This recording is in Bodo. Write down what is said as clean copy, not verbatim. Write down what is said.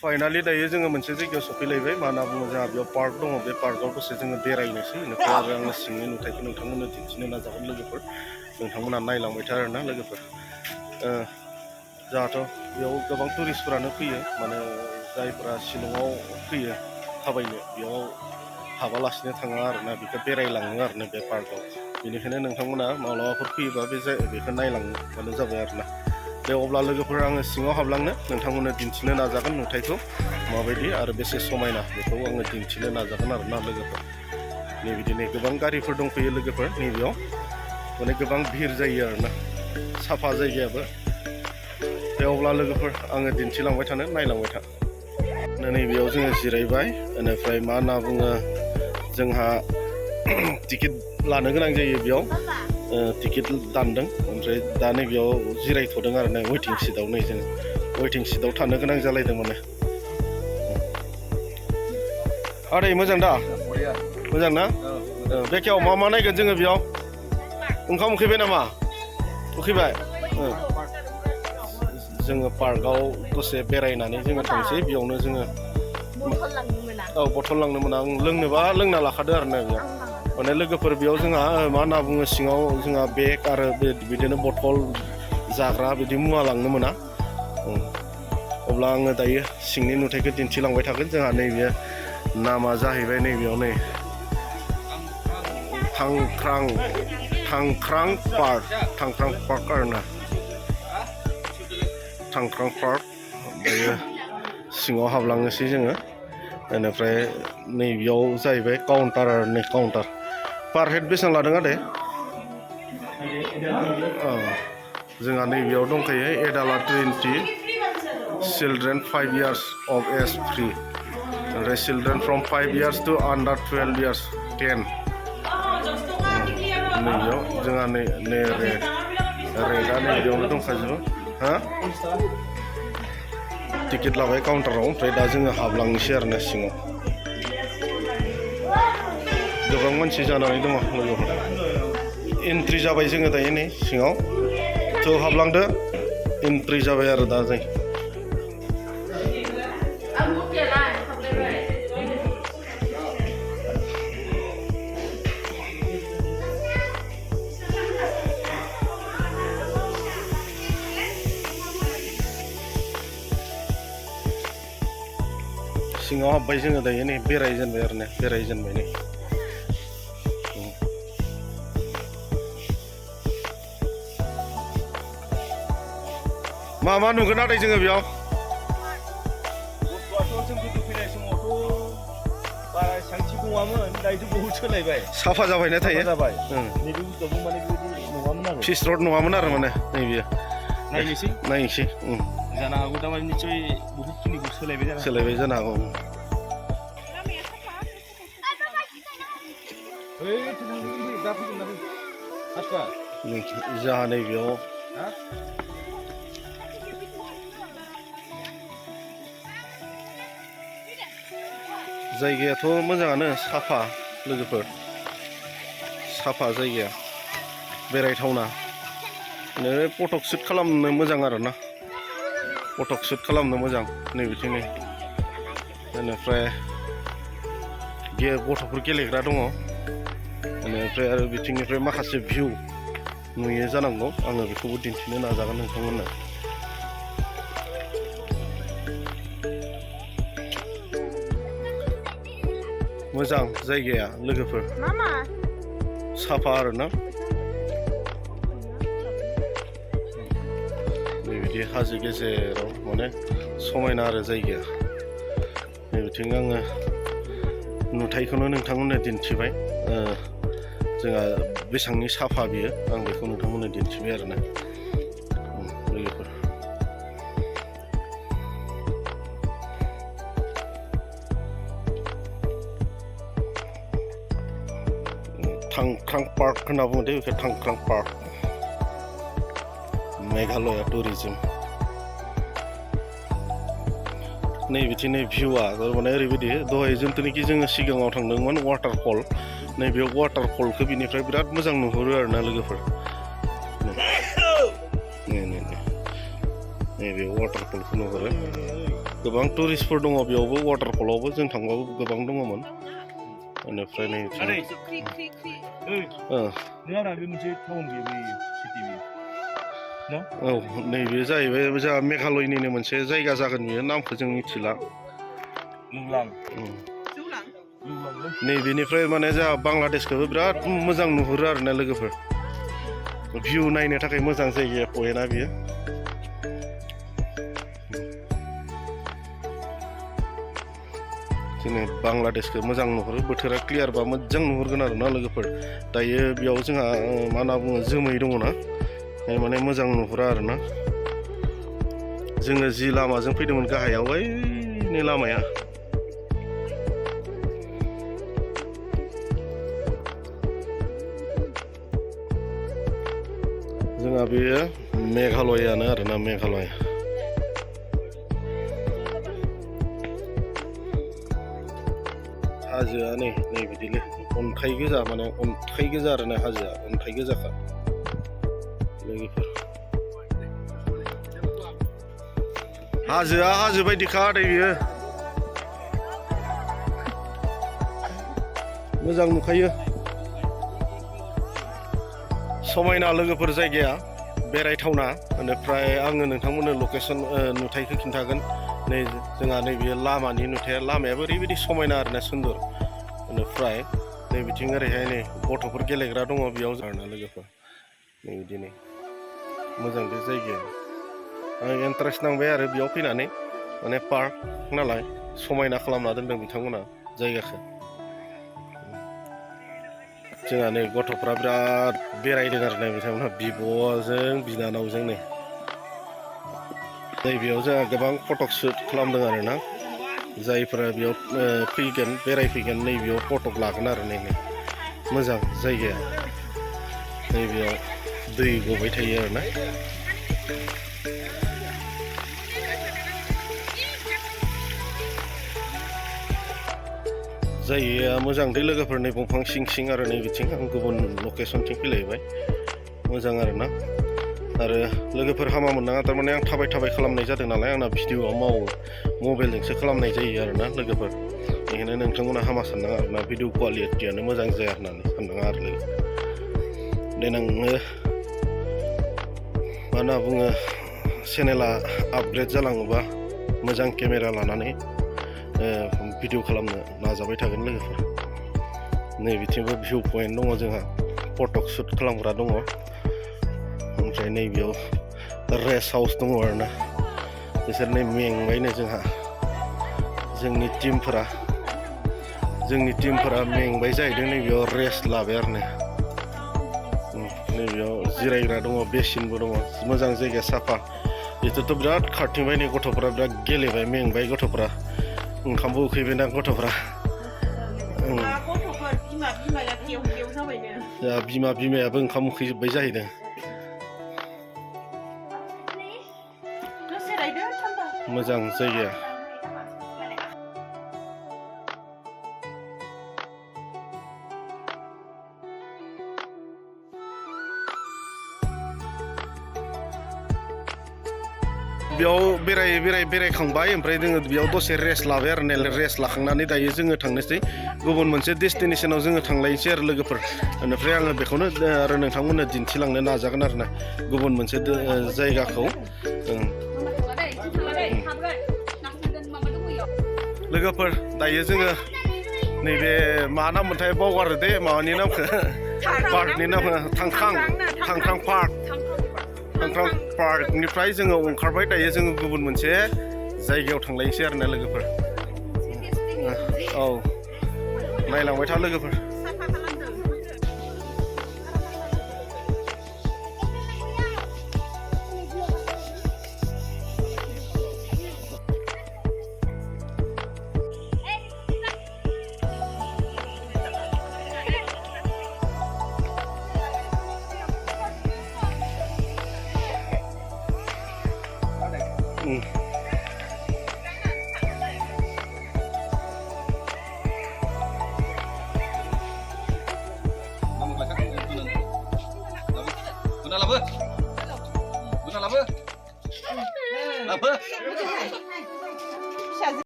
फाइनालि दायो जोङो मोनसे जायगायाव सफैलायबाय मा होनना बुङो जोंहा बेयाव पार्क दङ बे पार्कआव दसे जोङो बेरायनोसै बेनिफ्राय आरो आङो सिंनि नुथायखौ नोंथांमोननो दिन्थिनो नाजागोन लोगोफोर नोंथांमोना नायलांबाय था आरोना लोगोफोर जोंहाथ' बेयाव गोबां टुरिस्टफोरानो फैयो माने जायफोरा शिलंआव फैयो थाबायनो बेयाव हाबालासिनो थाङा आरोना बेखौ बेरायलाङो आरोना बे पार्कआव बेनिखायनो नोंथांमोना माब्लाबाफोर फैयोबा बेखौ नायलांबानो जाबाय आरोना दे अब्ला लोगोफोर आङो सिङाव हाबलांनो नोंथांमोननो दिन्थिनो नाजागोन नुथायखौ माबायदि आरो बेसे समायना बेखौ आङो दिन्थिनो नाजागोन आरोना लोगोफोर बिदिनो गोबां गारिफोर दंफैयो लोगोफोर नैबेयाव माने गोबां भिर जायो आरोना साफा जायगायाबो दे अब्ला लोगोफोर आङो दिन्थिलांबाय थानो नायलांबाय था नैबेयाव जोङो जिरायबाय बेनिफ्राय मा होनना बुङो जोंहा टिकेट लानो गोनां जायो बेयाव टिकेट दानदों ओमफ्राय दा नैबेयाव जिरायथ'दों आरो ना वेटिं सिटआव नै जोङो वेटिं सिटआव थानो गोनां जालायदों माने आदै मोजां दा मोजां ना बेखेव मा मा नायगोन जोङो बेयाव ओंखाम उखैबाय नामा उखैबाय जोङो पार्कआव दसे बेरायनानै जोङो थांसै बेयावनो जोङो बथल लांनो मोना आं लोंनोबा लोंना लाखादो आरो ना बेयाव माने लोगोफोर बेयाव जोंहा मा होनना बुङो सिङाव जोंहा बेग आरो बिदिनो बथल जाग्रा बिदि मुवा लांनो मोना अब्ला आङो दायो सिंनि नुथायखौ दिन्थिलांबाय थागोन जोंहा नैबे नामा जाहैबाय नैबेयाव नै थांख्रां पार्क आरोना थांख्रां पार्क दायो सिङाव हाबलांनोसै जोङो बेनिफ्राय नैबेयाव जाहैबाय काउन्टार आरो नै काउन्टार पार हेड बेसेबां लादों आदै जोंहा नैबेयाव दंखायो adult 20 children 5 years of age free ओमफ्राय children from 5 years to under 12 years 10 नैबेयाव जोंहा नै रेटआ नैबेयावनो दंखाजोबो टिकेट लाबाय काउन्टाराव ओमफ्राय दा जोङो हाबलांनोसै आरोना सिङाव गोबां मानसि जानानै दङ लोगोफोर एन्ट्रि जाबाय जोङो दायो नै सिङाव थ' हाबलांदो एन्ट्रि जाबाय आरो दा जों सिङाव हाबबाय जोङो दायो नै बेरायजेनबाय आरो ना बेरायजेनबाय नै मा नुगोन आदै जोङो बेयाव बुस्थुआथ' जों गोदो फैनाय समावथ' बारा एसेबां थिग नङामोन दायोथ' बहुद सोलायबाय साफा जाबायना थायो जाबाय नैबे बुस्थुआबो माने बेबायदि नङामोन आरो फिस रड नङामोन आरो माने नैबे नायनोसै जानो हागौ दा माने निस्सय बहुद खिनिखौ सोलायबाय जानो हागौ जोंहा नैबेयाव जायगायाथ' मोजाङानो साफा लोगोफोर साफा जायगाया बेरायथावना फटक शुट खालामनो मोजां आरोना फटक शुट खालामनो मोजां नैबिथिं नै बेनिफ्राय गथ'फोर गेलेग्रा दङ बेनिफ्राय आरो बिथिंनिफ्राय माखासे भिउ नुयो जानांगौ आङो बेखौबो दिन्थिनो नाजागोन नोंथांमोननो मोजां जायगाया लोगोफोर साफा आरोना बेबायदि हाजो गेजेराव माने समायना आरो जायगाया बेबिथिं आङो नुथायखौनो नोंथांमोननो दिन्थिबाय जोंहा बेसेबांनि साफा बियो आं बेखौ नोंथांमोननो दिन्थिबाय आरोना लोगोफोर थांख्रां पार्क होनना बुङो दे बेखौ थांख्रां पार्क मेघालया टुरिजम नैबिथिं भिउआ माने ओरैबायदि दहाय जोंथुनिखि जोङो सिगाङाव थांदोंमोन वाटारफल नैबे वाटारफलखौ बिनिफ्राय बिराद मोजां नुहुरो आरोना लोगोफोर नैबे वाटारफलखौ नुहुरो गोबां टुरिस्टफोर दङ बेयावबो वाटारफलावबो जों थांबाबो गोबां दङमोन बेनिफ्राय नै औ नैबे जाहैबाय जोंहा मेघालयनिनो मोनसे जायगा जागोन बियो नामखौ जों मिथिला नैबेनिफ्राय माने जोंहा बांलादेशखौबो बिराद मोजां नुहुरो आरोना लोगोफोर भिउ नायनो थाखाय मोजां जायगाया पइन्टआ बियो जोङो बांलादेशखौ मोजां नुहुरो बोथोरा क्लियारबा मोजां नुहुरगोन आरोना लोगोफोर दायो बेयाव जोंहा मा होनना बुङो जोमै दङना माने मोजां नुहुरा आरोना जोङो जि लामाजों फैदोंमोन गाहायाव ओइनि लामाया जोंहा बेयो मेघालयानो आरोना मेघालय हाजोआ नै बिदिलै अन्थाइ गोजा माने अन्थाइ गोजा आरोना हाजोआ अन्थाइ गोजाखा लोगोफोर हाजोआ हाजो बायदिखा आदै बियो मोजां नुखायो समायना लोगोफोर जायगाया बेरायथावना बेनिफ्राय आङो नोंथांमोननो लकेसन नुथायखौ खिन्थागोन नै जोंहा नैबे लामानि नुथाया लामायाबो ओरैबायदि समायना आरोना सुन्दर बेनिफ्राय नै बिथिं ओरैहाय नै गथ'फोर गेलेग्रा दङ बेयाव आरोना लोगोफोर नै बिदिनो मोजां बे जायगाया आं इन्टारेस्ट नांबाय आरो बेयाव फैनानै माने पार्क नालाय समायना खालामना दोनदों बिथांमोना जायगाखौ जोंहा नै गथ'फ्रा बिराद बेरायदों आरोना बिथांमोनहा बिब'जों बिनानावजों नै बेयाव जोंहा गोबां फटक सुट खालामदों आरोना जायफोरा बेयाव फैगोन बेरायफैगोन नैबेयाव फटक लागोन आरो नै मोजां जायगाया नैबेयाव दै गबाय थायो आरोना जायगाया मोजां दै लोगोफोर नै दंफां सिं सिं आरो नै बिथिं आं गुबुन लकेसनथिं फैलायबाय मोजां आरोना आरो लोगोफोर हामा मोननाङा थारमाने आं थाबाय खालामनाय जादों नालाय आंना भिडिअ'आ मावो मबाइलजोंसो खालामनाय जायो आरोना लोगोफोर बेखायनो नोंथांमोना हामा साननाङा आरोना भिडिअ क्वालिटियानो मोजां जाया होननानै साननाङा आरो लोगोफोर देनां मा होनना बुङो चेनेला आपग्रेड जालाङोबा मोजां केमेरा लानानै भिडिअ खालामनो नाजाबाय थागोन लोगोफोर नै बिथिंबो भिउ पइन्ट दङ जोंहा फटक सुट खालामग्रा दङ ओमफ्राय नैबेयाव रेस्ट हाउस दङ आरोना बिसोर नै मेंबायनो जोंहा जोंनि टिमफोरा मेंबाय जाहैदों नैबेयाव रेस्ट लाबाय आरो नैबेयाव जिरायग्रा दङ बेसिनबो दङ मोजां जायगाया साफा बेथ' बिराद खारथिंबाय नै गथ'फ्रा बिराद गेलेबाय मेंबाय गथ'फ्रा ओंखामबो उखैबायना गथ'फ्रा बिमायाबो ओंखाम उखैजोब्बाय जाहैदों मोजां जायगाया बेयाव बेरायखांबाय ओमफ्राय जोङो बेयाव दसे रेस्ट लाबाय आरो रेस्ट लाखांनानै दायो जोङो थांनोसै गुबुन मोनसे डेस्टिनेसनाव जोङो थांलायनोसै आरो लोगोफोर बेनिफ्राय आङो बेखौनो आरो नोंथांमोननो दिन्थिलांनो नाजागोन आरोना गुबुन मोनसे जायगाखौ लोगोफोर दायो जोङो नैबे मा नाम मोनथाय बावगारो दे माबानि नामखौ पार्कनि नामखौ थांख्रां पार्कनिफ्राय जोङो ओंखारबाय दायो जोङो गुबुन मोनसे जायगायाव थांलायनोसै आरोना लोगोफोर औ नायलांबाय था लोगोफोर